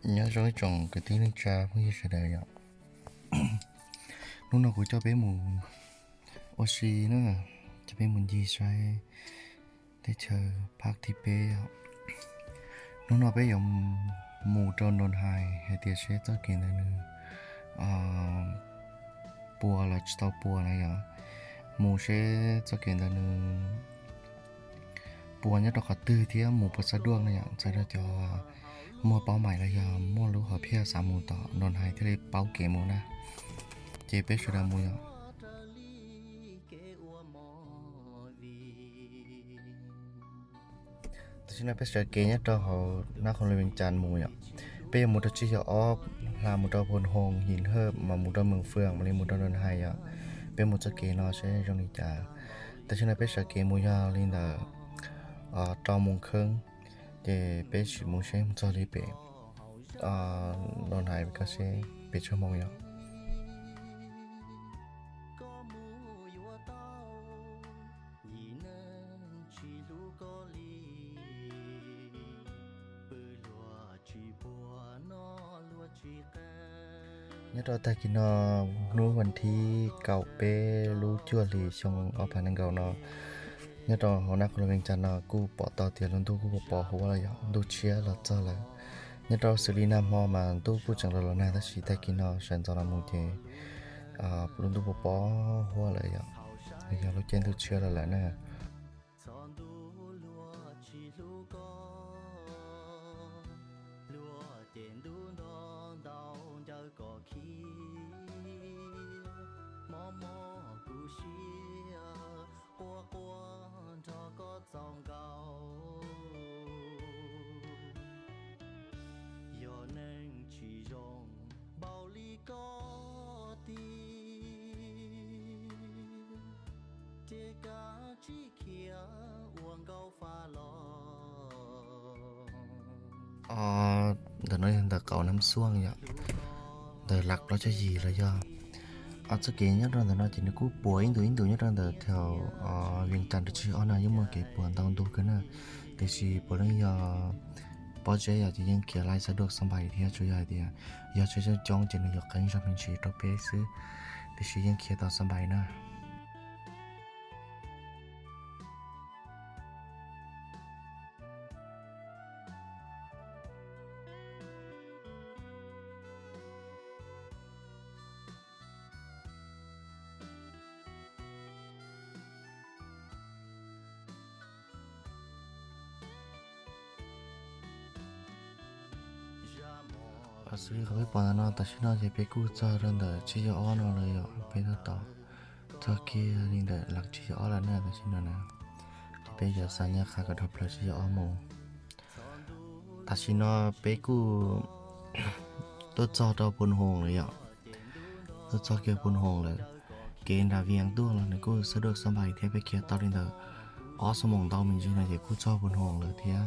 Nyob zoo ib tsoom kwv tij neej tsa phooj ywg sawv daws yom. Hnub no kuv coj peb mus ua si na, coj peb mus ncig saib teb chaws phab thib peb yom. Hnub no peb yuav mus rau Nroos Hais hais tias seb txoj kev ntawd nws puas los tsis tau puas na yom. Mus seb txoj kev ntawd nws puas nyob rau qhov twg thiab mus puas xab duaj na yom. Txawm rau cov muaj paub maim los yog muaj lub hom phiaj xav mus tom Nroos Hais thiaj li paub kev mus na. Ces peb sawv daws mus yom. Tam sim no peb sawv kev nyob rau hauv Nab Khoos Lis Vees Cas mus yom. Peb yuav mus rau Tsib Caug Ob, hla mus rau Phoos Hoos, Him Hawj, mas mus rau Mees Fwm, mam li mus rau Nroos Hais yom. Peb mus txoj kev no seb zoo li cas. Tam sim no peb sawv kev mus yog li ntawm rau moos kheeb, ces peb sim mus seb mus txog li pem Nroos Hais ko seb pes tsawg moos yom. Nyob rau tag kis no, hnub vas thib kaum peb lub cuaj hlis xyoo ob phav nees nkaum no, nyob rau hauv Nab Khoos Lis Vees Cas no kuj pom tau tias lub ntuj kuj pos pos huab lawm yom, ntuj tshiab los txog lawm. Nyob rau xws li nag hmo mas ntuj kuj tseem los los nag tab sis tag kis no sawv ntxov los mus ces lub ntuj pos pos huab lawm yom, yog lub caij ntuj tshiab los lawm na. Ntawm no yog ntawm qaum Nab Xuaj yom, ntawm lam plaub caug yim los yog txoj kev nyob rau ntawm no ces nws kuj puas ib ntus ib ntus nyob rau ntawm thaum Vees Cas rau Tsib Caug Ob no yeej muaj kev puas ntau ntu kawg na. Tiam sis puav leej yog pob zeb yom, ces yeej khiav laij xab duaj xab npais thiab, tsuas yog hais tias yog tsheb coob coob ces nws yuav qeeb zog me ntsis rau peb xwb, tiam sis yeej khiav tau xab npais na. Xws li qhov peb pom ntawm no, tam sim no ces peb kuj txog rau ntawm Tsib Caug Ob no lawm yom, peb tab tom txog kiag li ntawm lam Tsib Caug Ob lawm na tam sim no na. Ces peb yuav xa nyab qha kom dhau plaws Tsib Caug Ob mus. Tam sim no peb kuj tuaj txog rau Phoos Hoos lawm yom. Tuaj txog kiag Phoos Hoos lawm, kev nram Vias tuaj los nws kuj xab duaj xab npais thiab, peb khiav tau li ntawm ob xuab moos ntau me ntsis no ces kuj txog Phoos Hoos lawm thiab.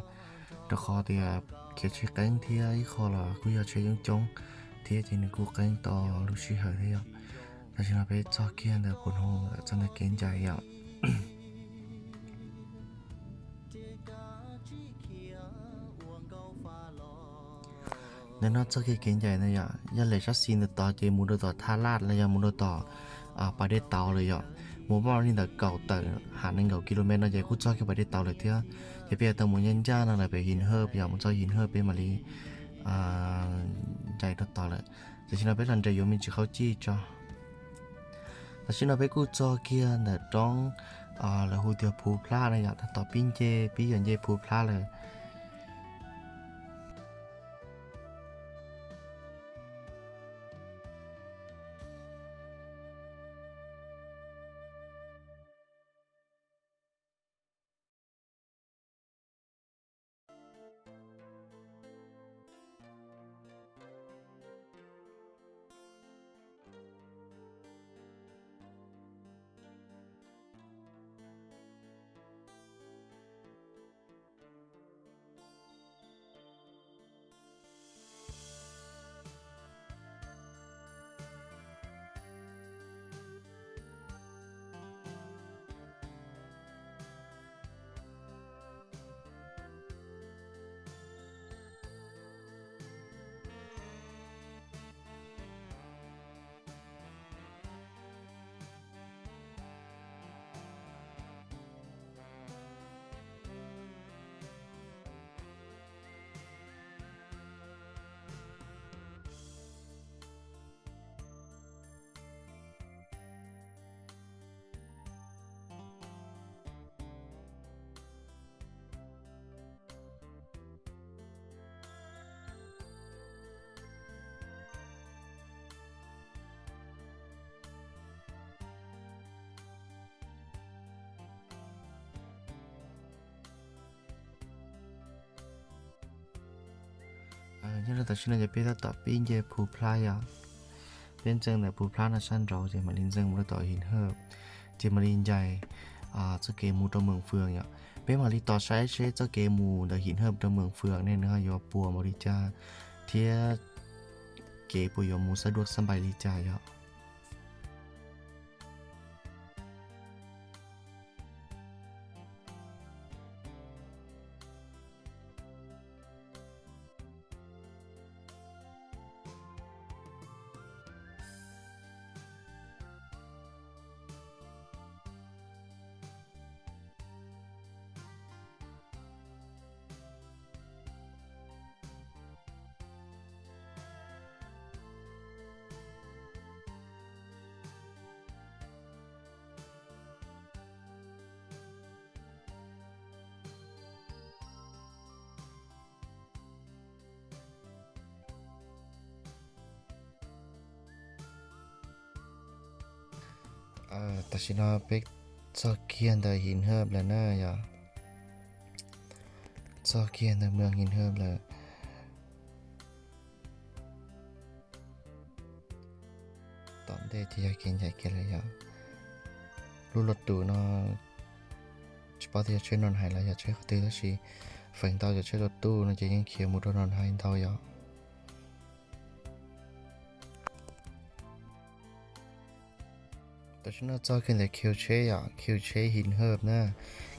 Rau qhov tias khiav tsis qeeb thiab ib qho los kuj yog tsheb coob coob thiab ces nws kuj qeeb tau lub sij hawm thiab yom. Tam sim no peb txog kiag ntawm Phoos Hoos lawm, txog ntawm kev ncaim yom. Ntawm no txog kiag kev ncaim ntawd yom, yog lem sab xis ntawm tod ces mus rau tom Thaj Laj los yog mus rau tom Pas Dej Tauv lawm yom. Mus muaj li ntawm kaum tawm ham nees nkaum ki lo mev no ces kuj txog kiag Pas Dej Tauv lawm thiab. Ces peb yuav tau mus ncaj ncaj no lawm pem Him Hawj, peb yuav mus txog Him Hawj peb mam li ncaim rau tod lawm. Tam sim no peb los nres yuav me ntsis qhaub cij tso. Tam sim no peb kuj txog kiag ntawm roob lawv hu tias Phuv Plab na yom, tab tom pib nce, pib yuav nce Phuv Plab lawm. Nyob rau tam sim no ces peb tab tom pib nce Phu Plab yom. Peb ntxeev ntawm Phu Plab no sab nraud ces mam li ntxeev mus rau tom Him Hawj, ces mam li ncaim txoj kev mus rau Mees Fwm yom. Peb mam li tos saib seb txoj kev mus ntawm Him Hawj rau Mees Fwm ne nws ho yuav puas npaum li cas thiab kev puas yuav mus xab duaj xab npais li cas yom. Tam sim no peb txog kiag ntawm Him Hawj lawm na yom. Txog kiag ntawm Mees Him Hawj lawm. Tom ntej ces yog kev ncaim kev lawm yom. Lub luv tus no tsis paub tias yog tsheb Noo Hais los yog tsheb qhov twg tab sis feem ntau cov tsheb luv tus no ces yeej khiav mus rau Noo Hais ntau yom. Tam sim no txog kiag ntawm khiv tsheb yom, khiv tsheb Him Hawj na,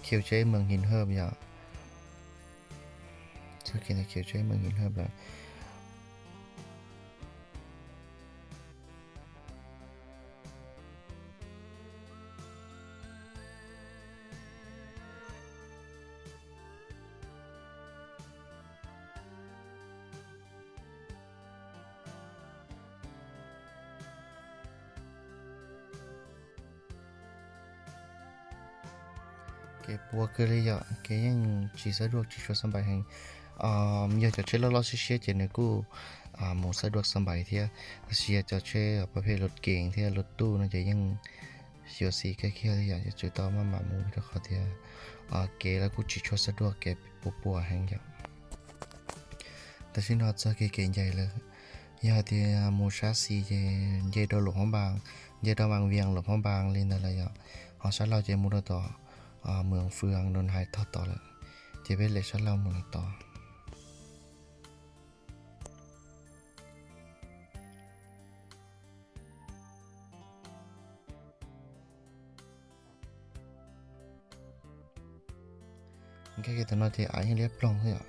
khiv tsheb Mees Him Hawj yom. Txog kiag ntawm khiv tsheb Mees Him Hawj lawm. Kev puas kawg li yom, kev yeej tsis xab duaj tsis tshua xab npais heev. Yog cov tsheb loj loj siab siab ces nws kuj mus xab duaj xab npais thiab, tab sis yog cov tsheb pab phem luv kees thiab luv tus no ces yeej xyuam xim kawg kiag li yom, yuav tsum tau maj mam mus rau qhov tias kev los kuj tsis tshua xab duaj, kev puas puas heev yom. Tam sim no txog kiag kev ncaim lawm, yog hais tias mus sab xis ces nce rau Luam Phab Npas, nce rau Npas Vias Luam Phab Npas li ntawd lawm yom, ho sab laug ces mus rau tom Mees Fwm Noo Hais tog tod lawm, ces peb lem sab laug mus rau tod. Nkag kiag tom no ces av yeej liab ploog xwb yom.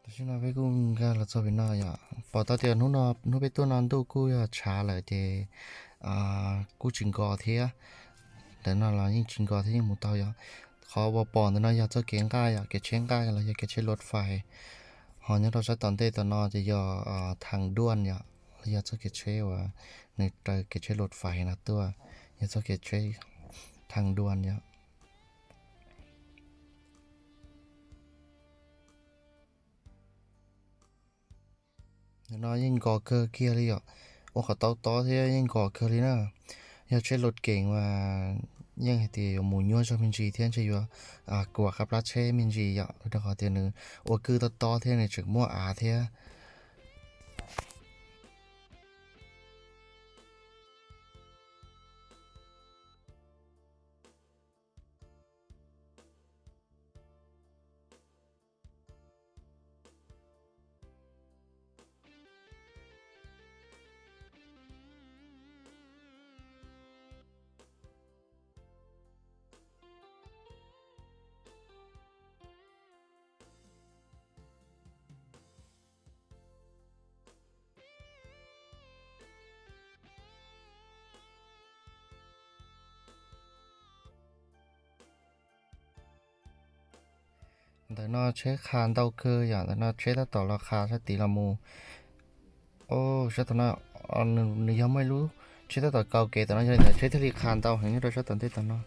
Tam sim no peb kuj nkag los txog pem no yom, pom tau tias hnub no, hnub peb tuaj no ntuj kuj yog tshav lawm ces kuj tsis nkos thiab. Ntawm no los yeej tsis nkos thiab, yeej mus tau yom. Qhov uas pom ntawm no yog txoj kev nqaj yom, kev tsheb nqaj los yog kev tsheb luv fais. Ho nyob rau sab tom ntej tom no ces yog thaj duaj yom, los yog txoj kev tsheb uas nws raws kev tsheb luv fais no tuaj. Yog txoj kev tsheb thaj dua yom. Ntawm no yeej nkos kawg kiag li yom. Ua qhov tau tob thiab yeej nkos kawg li na. Yog tsheb loj keem mas yeej hais tias yuav mus nyuaj zog me ntsis thiab ntshe yuav kuam qab plab tsheb me ntsis yom, rau qhov tias nws ua kwj tob tob thiab nws tseem muaj av thiab. Ntawm no tsheb qha ntau kawg yom, ntawm no tsheb tab tom los qha sab tid los mus. Sab tom no nws yog muaj ib lub tsheb tab tom kaus kev tom no, yog li ntawd tsheb thiaj li qha ntau heev nyob rau sab tom ntej tom no.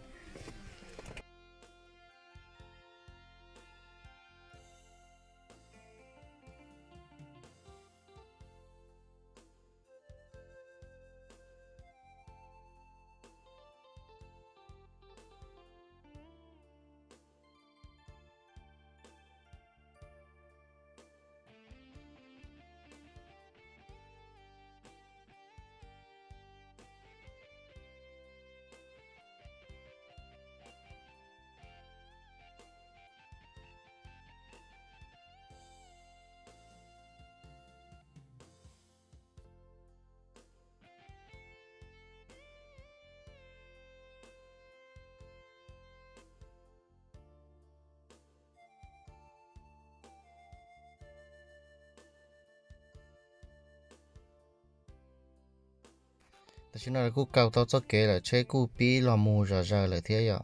Tam sim no kuj kaus tau txoj kev lawm, tsheb kuj pib los mus zom zaws lawm thiab yom.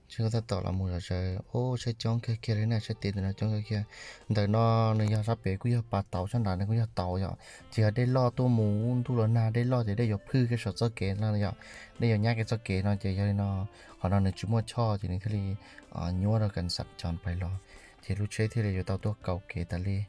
Tsheb kuj tab tom los mus zom zaws, tsheb coob kawg kiag li na, sab tid ntawm no coob kawg kiag. Ntawm no nws yog sab pem kuj yog pas tauv, sab nrad nws kuj yog tauv yom. Ces yog dej loj tuaj mus ntuj los nag dej loj ces dej yuav phwj kiag saum txoj kev no yom. Dej yuav nyab kiag txoj kev no ces yog li no, qhov no nws tsis muaj choj ces nws thiaj li nyuaj rau kas xam tso pais los, ces lub tsheb thiaj li yuav tau tuaj kaus kev tas li.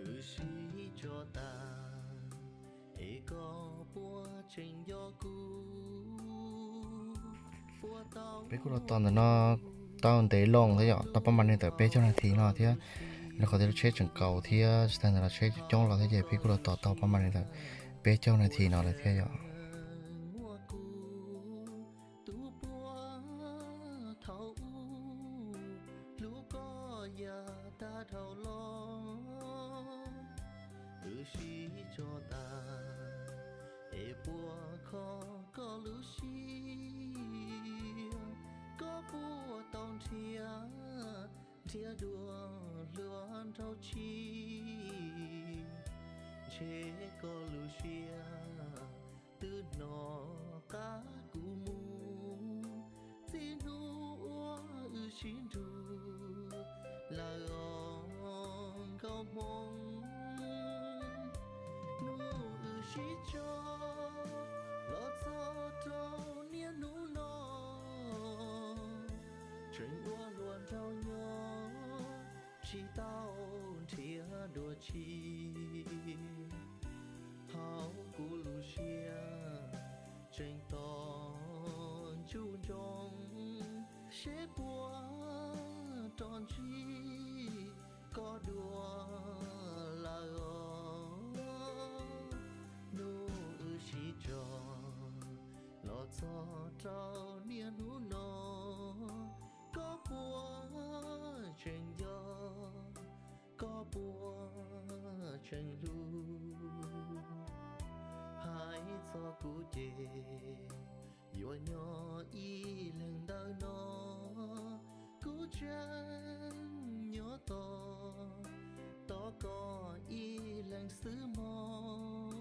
Wb sib tso tas es koj puas tseem nco kuv? Peb kuj los tos ntawm no tau ntev loo thiab yom, tau pab ma ne tawm peb caug nas this no thiab, rau qhov tias lub tsheb tseem kaus thiab tsis tag ntawd los tsheb coob los thiab ces peb kuj los tos tau pab ma ne tawm peb caug nas this no lawm thiab yom. Tus puag thaum ub hlub koj yam tag dhau los, wb sib tso tas es puas kho koj lub siab, koj puas tau nrhiav nrhiav dua hluas nraug tshis, ntshe koj lub siab twb hnov qab kuv mus, txij hnub uas wb sib nrug lawm os nkauj hmoob. Hnub wb sib tso los txog rau niaj hnub no, tseem ua hluas nraug nyob tsis tau nrhiav dua tshis, hauv kuv lub siab tseem tsis koj dua lawm os. Hnub wb sib tso los txog rau niaj hnub no, koj puas tseem nco, koj puas tseem hlub? Hais txog kuv ces yuav nyob ib leeg ntawm no, kuv tseem nyob tos, tos koj ib leeg xwb mog.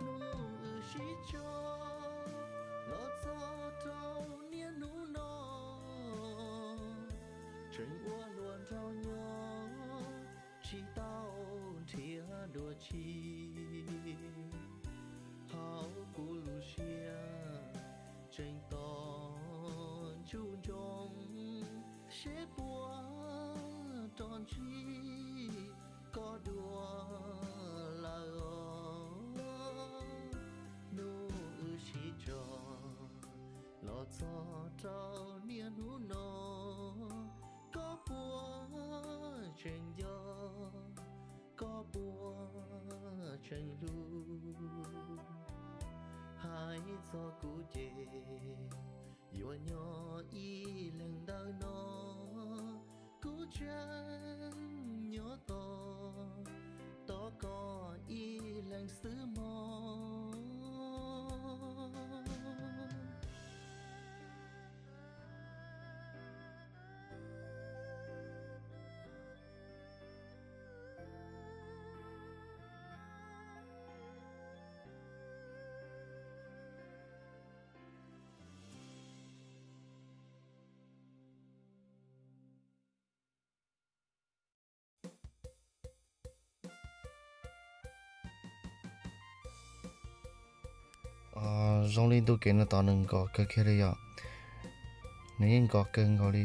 Hnub wb sib tso los txog rau niaj hnub no, tseem ua luag nraug nyob tsis tau nrhiav dua tsi. Hauv kuv lub siab tseem tos ntsuj ntsoov seb puas rov ntsib koj dua lawm os. Hnub wb sib tso los txog rau niaj hnub no, koj puas tseem nco, koj puas tseem hlub? Hais txog kuv ces yuav nyob ib leeg ntawm no, kuv tseem nyob tos, tos koj ib leeg xwb mog. Zoo li ntu kev no tod nws nkos kawg kiag li yom. Nws yeej nkos kawg nkaus li,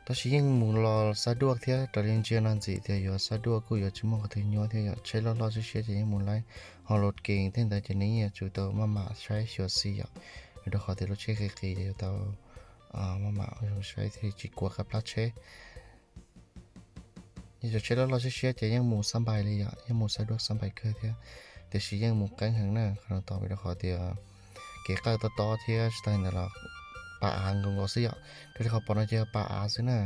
tab sis yeej mus los xab duaj thiab. Raws li ntsia no ntxim tias yuav xab duaj kuj yuav tsis muaj qhov twg nyuaj thiab yom. Tsheb loj loj siab siab ces yeej mus laib, ho los kev tej ntawd ces nws yeej yuav tsum tau maj mam saib xyuas xim yom, rau qhov tias lub tsheb qis qis ces yuav tau maj mam saib thiaj li tsis kuav qab plab tsheb. Yog cov tsheb loj loj siab siab ces yeej mus xab npais li yom, yeej mus xab duaj xab npais kawg thiab, tiam sis yeej mus qeeb heev na qhov no tod, vim rau qhov tias kev qawj tob tob thiab tsis tag li ntawd los pa av nkaus nkaus xwb yom. Raws li qhov pom no ces yog pa av xwb na.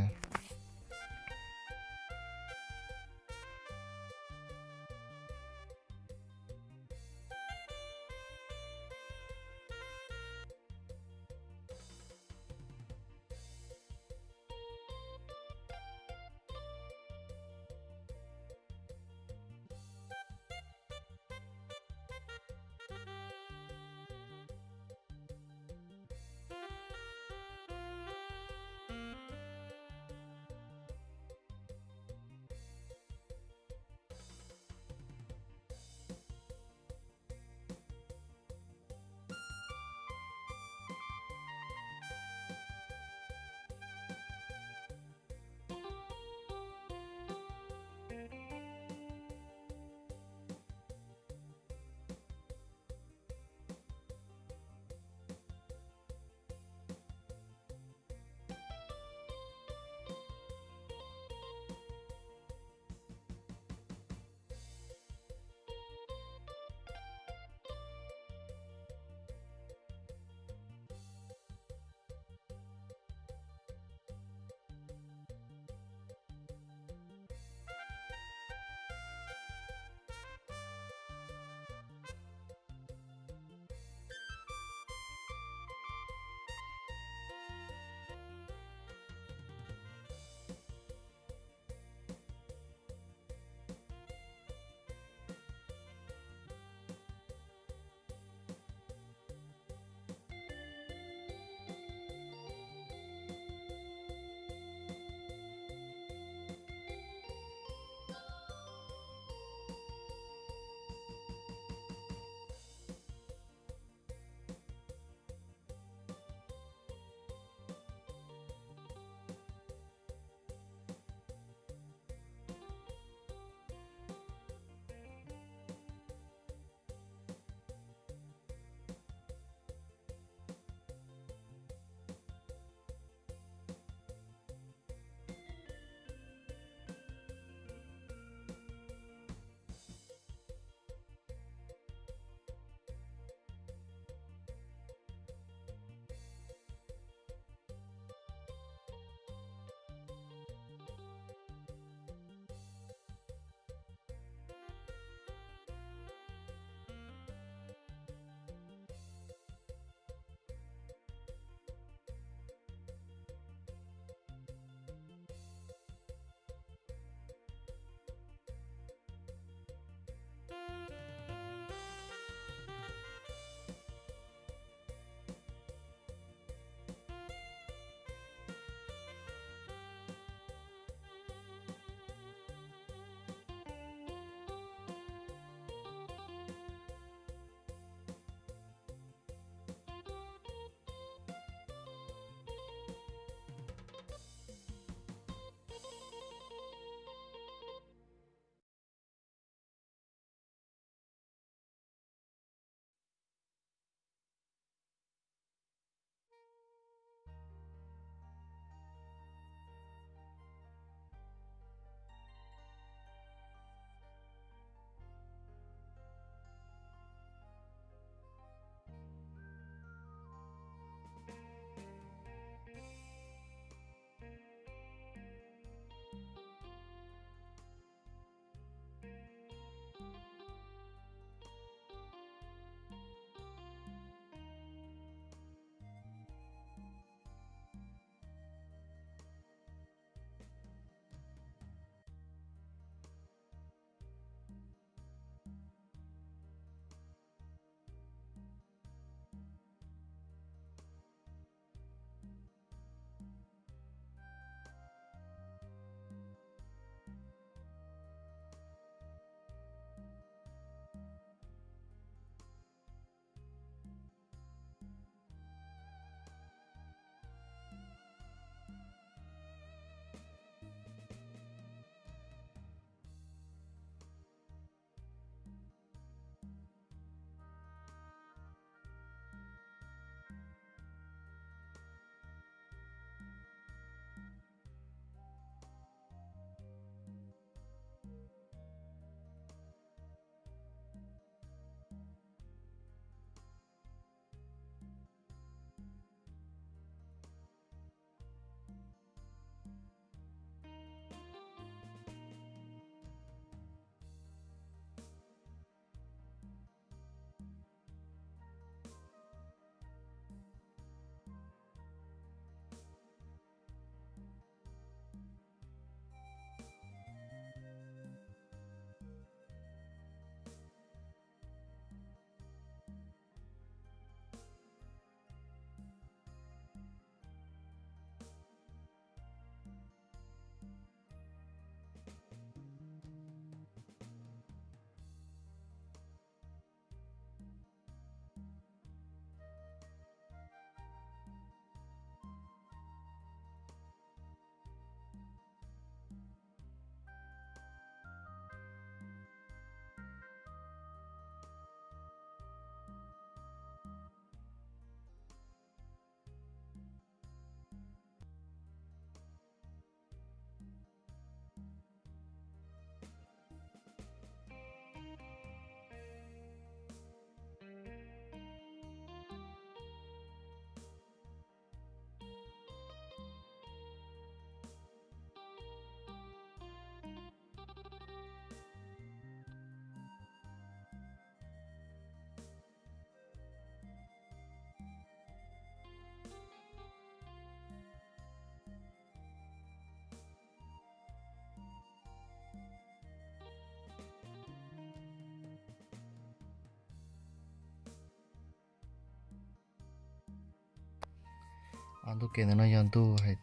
Ntu kev ntawm no yog ntu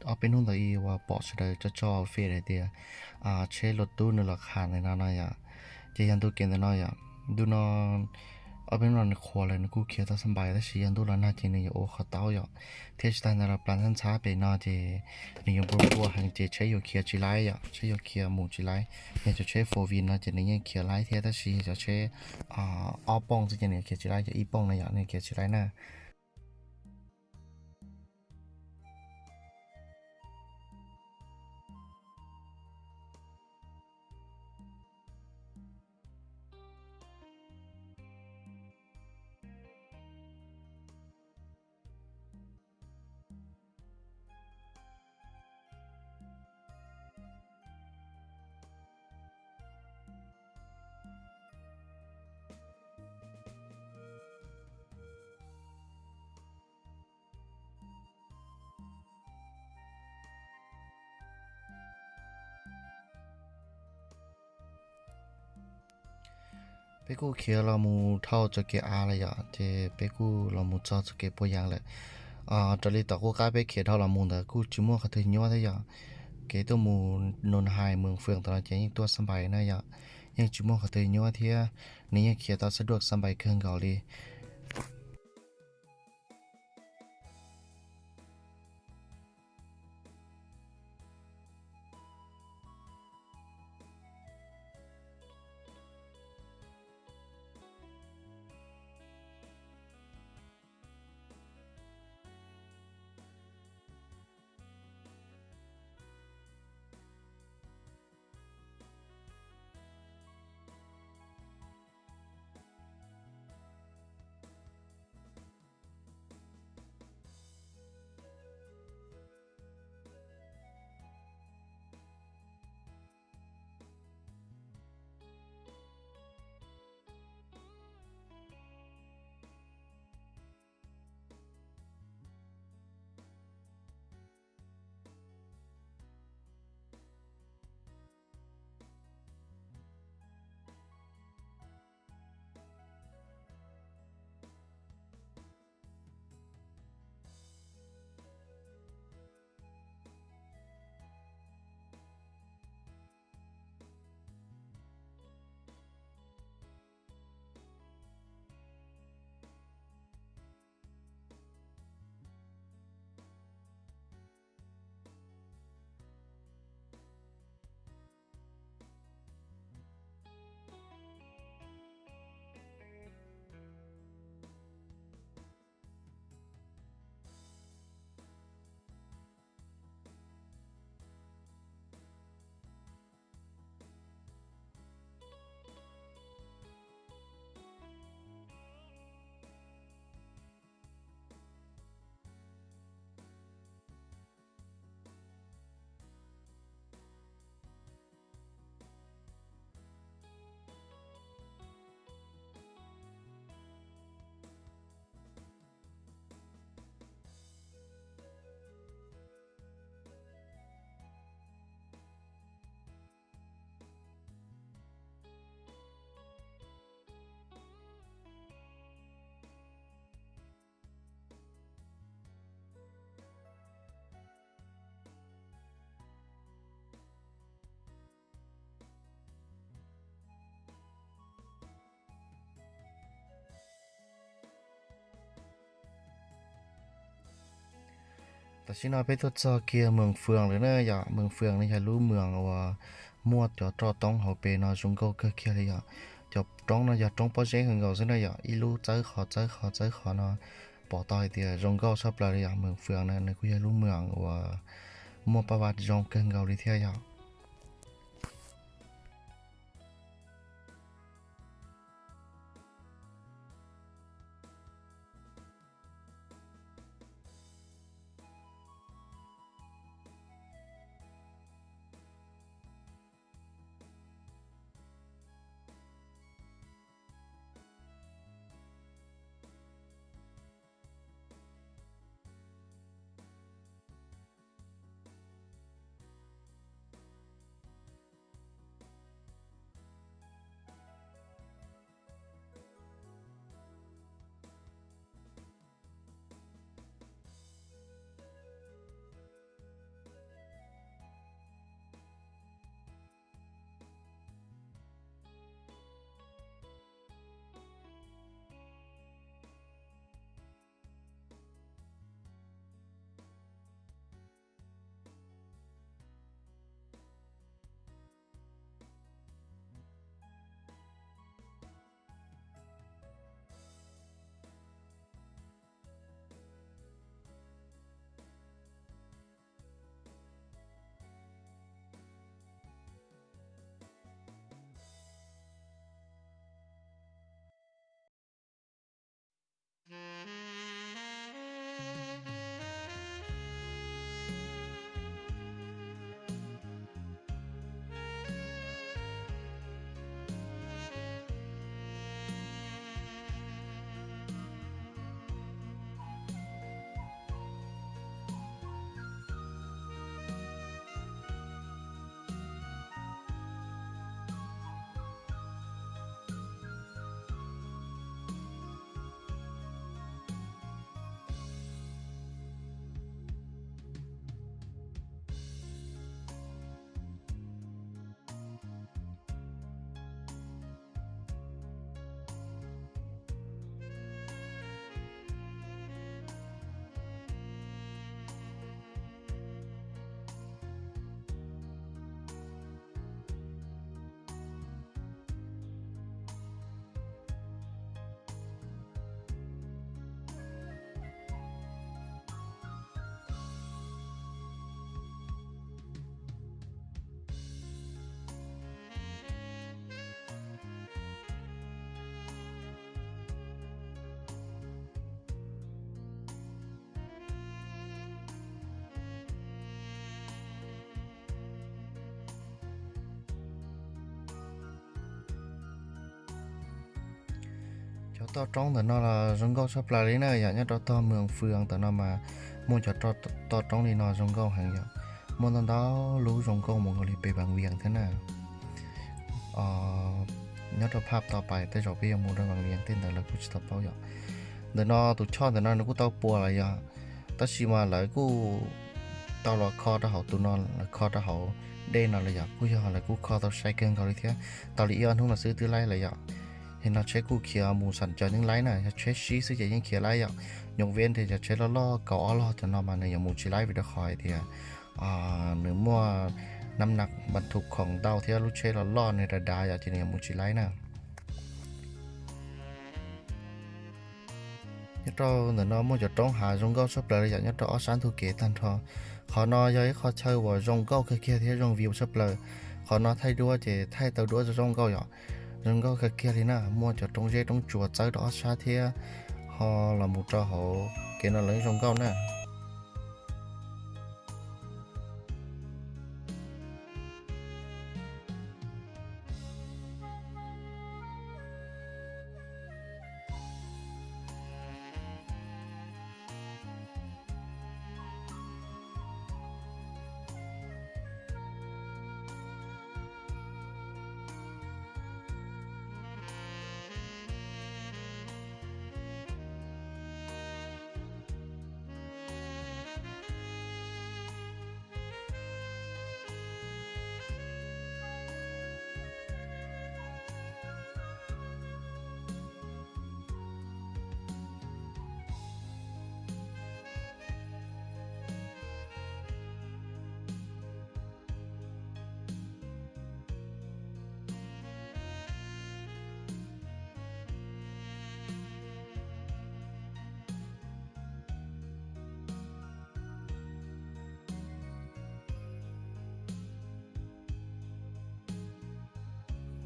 ob peb hnub ntawd ib uas pom sawv daws tso tso fem hais tias tsheb Lotus nws los qha ntawm no no yom. Ces yog ntu kev ntawm no yom, ntu no ob peb hnub no nws qhuav lawm nws kuj khiav tau xab npais tab sis yog ntuj los nag ces nws yuav ua qhov taub yom. Thiab tsis tas ntawd los plas ntxhab ntxhab pem no ces nws yuav npua npua heev ces tsheb yuav khiav tsis laib yom, tsheb yuav khiav mus tsis laib. Yog cov tsheb four wheel no ces nws yeej khiav laib thiab tab sis yog cov tsheb ob pooj xwb ces nws khiav tsis laib, cov ib pooj no yom nws khiav tsis laib na. Peb kuj khiav los mus dhau txoj kev av lawm yom, ces peb kuj los mus txog txoj kev puas yas lawm. Raws li tom qub qab peb khiav dhau los mus ntawd kuj tsis muaj qhov twg nyuaj thiab yom. Kev tuaj mus Nus Hais Mees Fwm ntawm no ces yeej tuaj xab npais na yom, yeej tsis muaj qhov twg nyuaj thiab nws yeej khiav tau xab duaj xab npais kawg nkaus li. Tam sim no peb tuaj txog kiag Mees Fwm lawm na yom. Mees Fwm no yog lub moos uas muaj cov roj toob hauv pes no zoo nkauj kawg kiag li yom. Cov roob no yog roob pob zeb kawg nkaus xwb na yom, ib lub txawb qhov txawb qhov txawb qhov no pom tau hais tias zoo nkauj tshaj plaws li yom. Mees Fwm no nws kuj yog lub moos uas muaj paj vaj zoo kawg nkaus li thiab yom. Cov toj roob ntawm no los zoo nkauj tshaj plaws li na yom, nyob rau tog moos fwv ntawm no mas muaj cov toj roob li no zoo nkauj heev yom. Muaj ntau ntau lub zoo nkauj mus nkaus li pem Vaj Viam thiab na. Nyob rau phaj to pais tej zaum peb yuav mus rau Vaj Viam tej ntawd lawv kuj tsis tau paub yom. Ntawm no tus choj ntawm no nws kuj tau puas lawm yom, tab sis mas lawv kuj tau los kho rau hauv tus no, lawv kho rau hauv dej no lawm yom, kuj yog lawv kuj kho tau sai kawg nkaus li thiab. Tau li ib ob hnub no xwb twb laib lawm yom. Ces no tsheb kuj khiav mus xam cov yeej laib na, yog tsheb sib xwb ces yeej khiav laib yom. Nyob veb nrhiav cov tsheb loj loj kaum ob log cov no mas nws yuav mus tsis laib vim rau qhov hais tias nws muaj nab nas npas thum khoom ntau thiab lub tsheb los loj nws dav dav yom, ces nws yuav mus tsis laib na. Nyob rau ntawm no muaj cov roob hav zoo nkauj tshaj plaws li yom, nyob rau ob sab ntug kev tag nrho. Qhov no yog ib qho chaw uas zoo nkauj kawg kiag thiab zoo view tshaj plaws. Qhov no thaij duab ces thaij tau duab zoo nkauj yom, zoo nkauj kawg kiag li na. Muaj cov roob zeb roob tsuas txawb rau ob sab thiab, ho los mus rau hauv kev no los zoo nkauj na.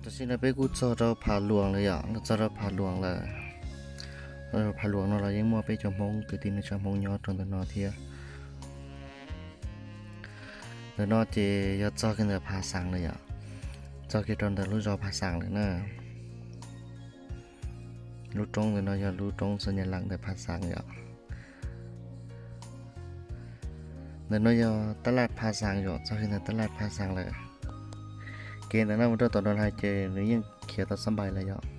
Tam sim no peb kuj txog rau Phav Luas lawm yom, txog rau Phav Luas lawm. Phav Luas no los yeej muaj peb cov Hmoob kwv tij neej tsa Hmoob nyob rau ntawm no thiab. Ntawm no ces yog txog kiag ntawm Phav Xaas lawm yom, txog kiag rau ntawm lub zos Phav Xaas lawm na. Lub roob ntawm no yog lub roob xa nyas las ntawm Phav Xaas yom. Ntawm no yog tab laj Phav Xaas yom, txog kiag ntawm tab laj Phav Xaas lawm. Kev ntawm no mus rau tom no lawm ces nws yeej khiav tau xab npais lawm yom.